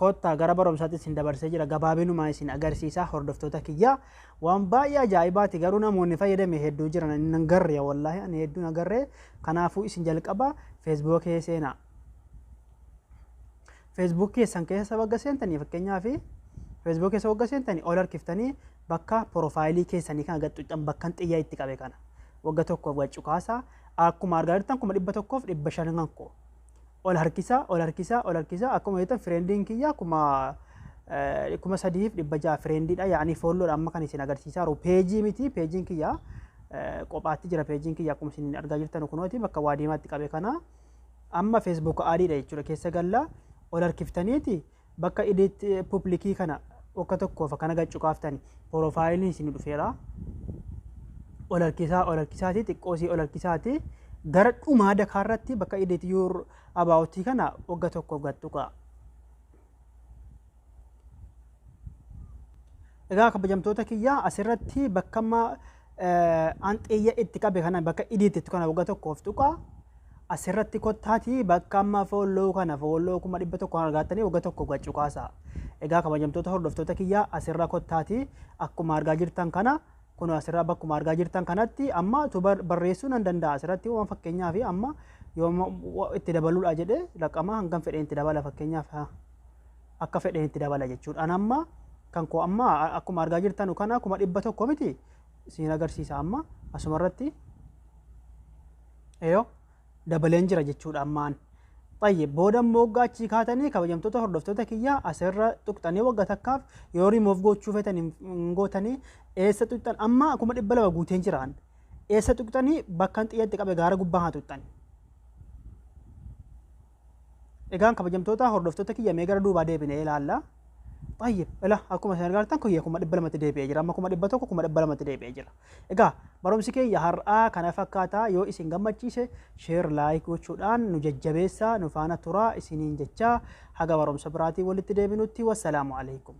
Kottaa gara barumsaatti isin dabarsee jira. Gabaabinumaan isin agarsiisa, hordoftoota kiyya. Waan baay'ee ajaa'ibaati, garuu namoonni fayyadame hedduu jiran inni hin garre, wallaahi ani hedduu hin agarre. Kanaafuu isin jalqaba Facebook keessa seenaa. Facebook keessan keessa wagga seentanii, fakkeenyaaf Facebook keessa wagga seentanii, ol harkiftanii bakka profaayilii keessanii kana gad xuqxan, bakka xiyya itti qabe kana wagga tokkoof gad cuqaasaa. Akkuma argaa jirtan 100,500 kan koo ol harkisaa, ol harkisaa, ol harkisaa. Akkuma jettan friendiin kiyya 3600 friendiidha, yaa'anii followdha. Amma kan isin agarsiisaa jiru peejii miti, peejiin kiyya qophaatti jira. Peejiin kiyya akkuma isin argaa jirtan kunooti bakka waa diimaatti qabe kana. Amma Facebook adiidha jechuudha. Keessa galla, ol harkiftaniiti bakka edit public kana wagga tokkoof akkana gad cuqaaftani profaayiliin isin dhufeera. Ol harkisaa, ol harkisaati, xiqqoosii ol harkisaati, gara dhumaa dakaarratti bakka edit your about kana wagga tokkoof gad tuqaa. Egaa kabajamtoota kiyyaa, asirratti bakka amma an xiyya itti qabe kana, bakka edit itti kana wagga tokkoof tuqaa. Asirratti kottaati bakka amma follow kana, follow 100,000 argattanii wagga tokko gad cuqaasaa. Egaa kabajamtoota hordoftoota kiyyaa, asirra kottaati akkuma argaa jirtan kana, kun asirra bakkuma argaa jirtan kanatti amma barreessuu nan danda'a. Asirratti waan fakkeenyaaf amma yoo itti dabaluudha jedhe raqama hangam fedheen itti dabala, fakkeenyaaf akka fedheen itti dabala jechuudha. An amma kan koo amma akkuma argaa jirtan kana 100,000 miti, isin agarsiisa. Amma asumarratti eeyoo dabaleen jira jechuudha ammaan. Xayyib, booda immoo waggaa achii kaatanii, kabajamtoota hordoftoota kiyyaa, asirra tuqxanii wagga takkaaf yoo rimuuf gochuu feetan hin gootanii. Eessa tuqxan? Amma 200,000 guuteen jiraan. Eessa tuqxanii? Bakka xiyyatti qabe gaara gubbaa haa tuqxan. Egaan kabajamtoota hordoftoota kiyya, mee gara duubaa deebinee ilaalla. Xayyib, ila akkuma isin argaa jirtan kiyya 200,000tti deebi'ee jira. Amma 100,000 200,000tti deebi'ee jira. Egaa barumsi keenya har'aa kana fakkaata. Yoo isin gammachiise share, like gochuudhaan nu jajjabeessaa, nu faana turaa isiniin jechaa, haga barumsa biraatiin walitti deebinutti, wassalaamu alaikum.